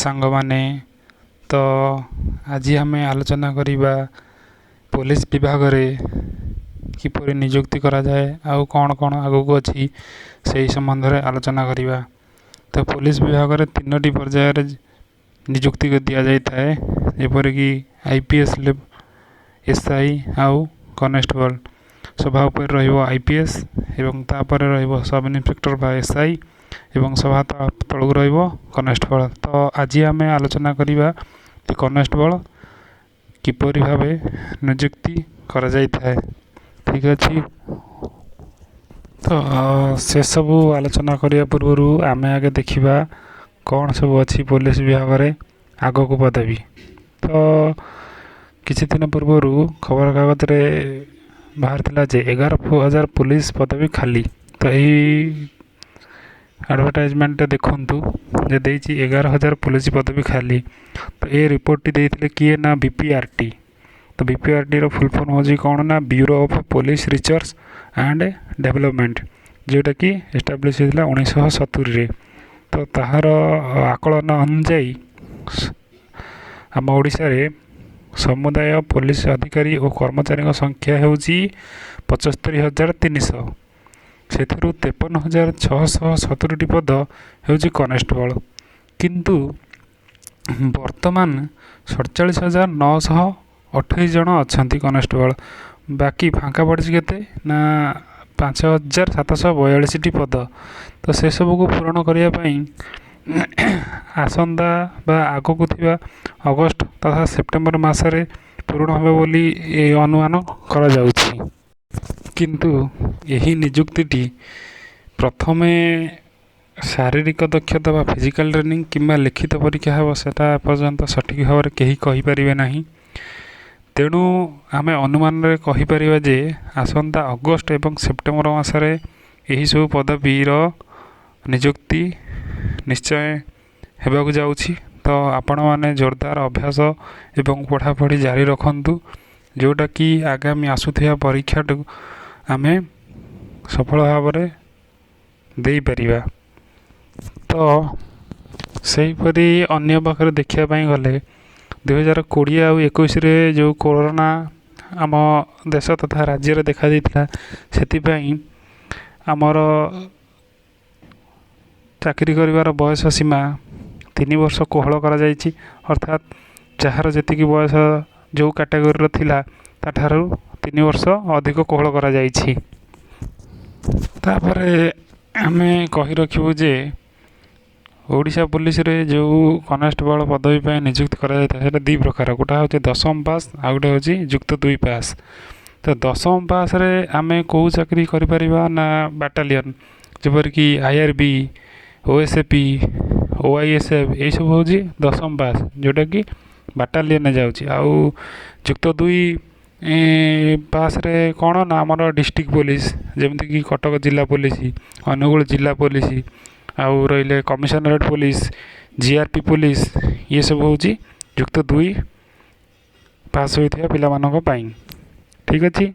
ସାଙ୍ଗମାନେ। ତ ଆଜି ଆମେ ଆଲୋଚନା କରିବା ପୋଲିସ ବିଭାଗରେ କିପରି ନିଯୁକ୍ତି କରାଯାଏ ଆଉ କ'ଣ କ'ଣ ଆଗକୁ ଅଛି, ସେହି ସମ୍ବନ୍ଧରେ ଆଲୋଚନା କରିବା। ତ ପୋଲିସ ବିଭାଗରେ ତିନୋଟି ପର୍ଯ୍ୟାୟରେ ନିଯୁକ୍ତି ଦିଆଯାଇଥାଏ, ଯେପରିକି ଆଇପିଏସ୍, ଏସ୍ଆଇ ଆଉ କନେଷ୍ଟବଳ। ସଭା ଉପରେ ରହିବ ଆଇପିଏସ୍ ଏବଂ ତାପରେ ରହିବ ସବ୍ ଇନ୍ସପେକ୍ଟର ବା ଏସ୍ଆଇ ଏବଂ ସଭା ତଳକୁ ରହିବ କନେଷ୍ଟବଳ। ତ ଆଜି ଆମେ ଆଲୋଚନା କରିବା କନେଷ୍ଟବଳ କିପରି ଭାବେ ନିଯୁକ୍ତି କରାଯାଇଥାଏ। ଠିକ୍ ଅଛି, ତ ସେସବୁ ଆଲୋଚନା କରିବା ପୂର୍ବରୁ ଆମେ ଆଗେ ଦେଖିବା କ'ଣ ସବୁ ଅଛି ପୋଲିସ ବିଭାଗରେ ଆଗକୁ ପଦବୀ। ତ କିଛି ଦିନ ପୂର୍ବରୁ ଖବରକାଗଜରେ ବାହାରିଥିଲା ଯେ 11,000 ପୋଲିସ ପଦବୀ ଖାଲି। ତ ଏହି ଆଡ଼ଭର୍ଟାଇଜମେଣ୍ଟଟା ଦେଖନ୍ତୁ ଯେ ଦେଇଛି 11,000 ପୋଲିସ ପଦବୀ ଖାଲି। ତ ଏ ରିପୋର୍ଟଟି ଦେଇଥିଲେ କିଏ ନା ବିପିଆର୍ଟି। ତ ବିପିଆର୍ଟିର ଫୁଲ୍ ଫର୍ମ ହେଉଛି କ'ଣ ନା Bureau of Police Research and Development, ଯେଉଁଟାକି ଏଷ୍ଟାବ୍ଲିଶ୍ ହେଇଥିଲା 1970ରେ। ତ ତାହାର ଆକଳନ ଅନୁଯାୟୀ ଆମ ଓଡ଼ିଶାରେ ସମୁଦାୟ ପୋଲିସ ଅଧିକାରୀ ଓ କର୍ମଚାରୀଙ୍କ ସଂଖ୍ୟା ହେଉଛି 75,300। ସେଥିରୁ 53,670ଟି ପଦ ହେଉଛି କନେଷ୍ଟବଳ, କିନ୍ତୁ ବର୍ତ୍ତମାନ 47,928 ଜଣ ଅଛନ୍ତି କନେଷ୍ଟବଳ। ବାକି ଫାଙ୍କା ପଡ଼ିଛି କେତେ ନା 5742ଟି ପଦ। ତ ସେସବୁକୁ ପୂରଣ କରିବା ପାଇଁ ଆସନ୍ତା ବା ଆଗକୁ ଥିବା ଅଗଷ୍ଟ ତଥା ସେପ୍ଟେମ୍ବର ମାସରେ ପୂରଣ ହେବ ବୋଲି ଅନୁମାନ କରାଯାଉଛି। କିନ୍ତୁ ଏହି ନିଯୁକ୍ତିଟି ପ୍ରଥମେ ଶାରୀରିକ ଦକ୍ଷତା ବା ଫିଜିକାଲ୍ ଟ୍ରେନିଂ କିମ୍ବା ଲିଖିତ ପରୀକ୍ଷା ହେବ, ସେଟା ଏପର୍ଯ୍ୟନ୍ତ ସଠିକ୍ ଭାବରେ କେହି କହିପାରିବେ ନାହିଁ। ତେଣୁ ଆମେ ଅନୁମାନରେ କହିପାରିବା ଯେ ଆସନ୍ତା ଅଗଷ୍ଟ ଏବଂ ସେପ୍ଟେମ୍ବର ମାସରେ ଏହିସବୁ ପଦବୀର ନିଯୁକ୍ତି ନିଶ୍ଚୟ ହେବାକୁ ଯାଉଛି। ତ ଆପଣମାନେ ଜୋରଦାର ଅଭ୍ୟାସ ଏବଂ ପଢ଼ାପଢ଼ି ଜାରି ରଖନ୍ତୁ, ଯେଉଁଟାକି ଆଗାମୀ ଆସୁଥିବା ପରୀକ୍ଷାଟିକୁ ଆମେ ସଫଳ ଭାବରେ ଦେଇପାରିବା। ତ ସେହିପରି ଅନ୍ୟ ପାଖରେ ଦେଖିବା ପାଇଁ ଗଲେ 2020 ଆଉ 21ରେ ଯେଉଁ କରୋନା ଆମ ଦେଶ ତଥା ରାଜ୍ୟରେ ଦେଖାଦେଇଥିଲା, ସେଥିପାଇଁ ଆମର ଚାକିରି କରିବାର ବୟସ ସୀମା 3 ବର୍ଷ କୋହଳ କରାଯାଇଛି। ଅର୍ଥାତ୍ ଯାହାର ଯେତିକି ବୟସ ଯେଉଁ କାଟାଗୋରୀର ଥିଲା, ତା'ଠାରୁ 3 ବର୍ଷ ଅଧିକ କୋହଳ କରାଯାଇଛି। ତାପରେ ଆମେ କହି ରଖିବୁ ଯେ ଓଡ଼ିଶା ପୋଲିସରେ ଯେଉଁ କନେଷ୍ଟବଳ ପଦବୀ ପାଇଁ ନିଯୁକ୍ତି କରାଯାଇଥାଏ, ସେଇଟା ଦୁଇ ପ୍ରକାର। ଗୋଟେ ହେଉଛି ଦଶମ ପାସ୍, ଆଉ ଗୋଟେ ହେଉଛି ଯୁକ୍ତ ଦୁଇ ପାସ୍। ତ ଦଶମ ପାସ୍ରେ ଆମେ କେଉଁ ଚାକିରି କରିପାରିବା ନା ବାଟାଲିୟନ୍, ଯେପରିକି ଆଇଆର୍ବି, ଓଏସ୍ଏପି, ଓଆଇଏସ୍ଏଫ୍, ଏଇସବୁ ହେଉଛି ଦଶମ ପାସ୍, ଯେଉଁଟାକି ବାଟାଲିୟନରେ ଯାଉଛି। ଆଉ ଯୁକ୍ତ ଦୁଇ ପାସ୍ରେ କ'ଣ ନା ଆମର ଡିଷ୍ଟ୍ରିକ୍ଟ ପୋଲିସ, ଯେମିତିକି କଟକ ଜିଲ୍ଲା ପୋଲିସ, ଅନୁଗୁଳ ଜିଲ୍ଲା ପୋଲିସ, ଆଉ ରହିଲେ କମିଶନରେଟ୍ ପୋଲିସ, ଜିଆର୍ପି ପୋଲିସ, ଇଏ ସବୁ ହେଉଛି ଯୁକ୍ତ ଦୁଇ ପାସ୍ ହୋଇଥିବା ପିଲାମାନଙ୍କ ପାଇଁ। ଠିକ୍ ଅଛି।